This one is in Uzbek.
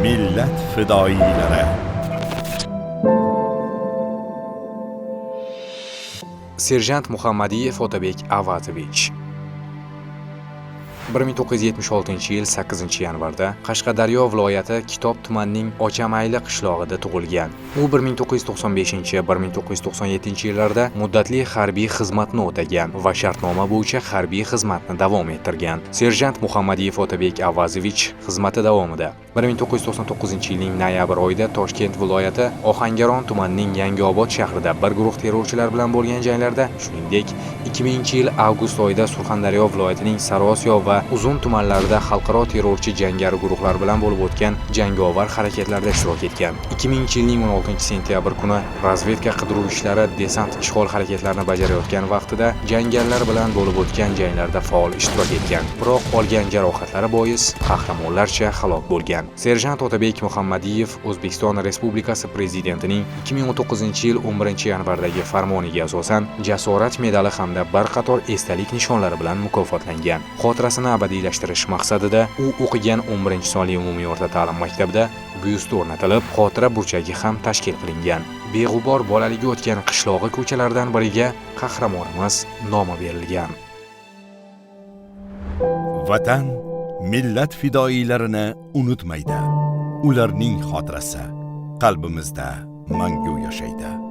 Millat fidoyilari. Serjant Muhammadiyev Otabek Avazovich 1976-yil 8-yanvarda Qashqadaryo viloyati Kitob tumanining Ochamayli qishlog'ida tug'ilgan. U 1995-1997 yillarda muddatli harbiy xizmatni o'tagan va shartnoma bo'yicha harbiy xizmatni davom ettirgan. Serjant Muhammadiyev Otabek Avazovich xizmati davomida 1999-yilning noyabr oyida Toshkent viloyati Ohangaron tumanining Yangiobod shahrida bir guruh terrorchilar bilan bo'lgan janglarda, shuningdek, 2000-yil avgust oyida Surxondaryo viloyatining Sariosiyo va Uzun tumanlarida xalqaro terrorchi jangari guruhlar bilan bo'lib o'tgan jangovar harakatlarda ishtirok etgan. 2000-yilning 16-sentyabr kuni razvedka qidiruv ishlari desant ishg'ol harakatlarini bajarayotgan vaqtida jangarilar bilan bo'lib o'tgan janglarda faol ishtirok etgan. Biroq olgan jarohatlari bois qahramonlarcha halok bo'lgan. Serjant Otabek Muhammadiyev O'zbekiston Respublikasi Prezidentining 2019-yil 11-yanvardagi farmoniga asosan Jasorat medali hamda bir qator esdalik nishonlari bilan mukofotlangan. Xotirasini abadiylashtirish maqsadida u o'qigan 11-sonli umumiy o'rta ta'lim maktabida byust o'rnatilib, xotira burchagi ham tashkil qilingan. Beg'ubor bolaligi o'tgan qishlog'i ko'chalaridan biriga qahramonimiz nomi berilgan. Vatan millat fidoyilarini unutmaydi. Ularning xotirasi qalbimizda mangu yashaydi.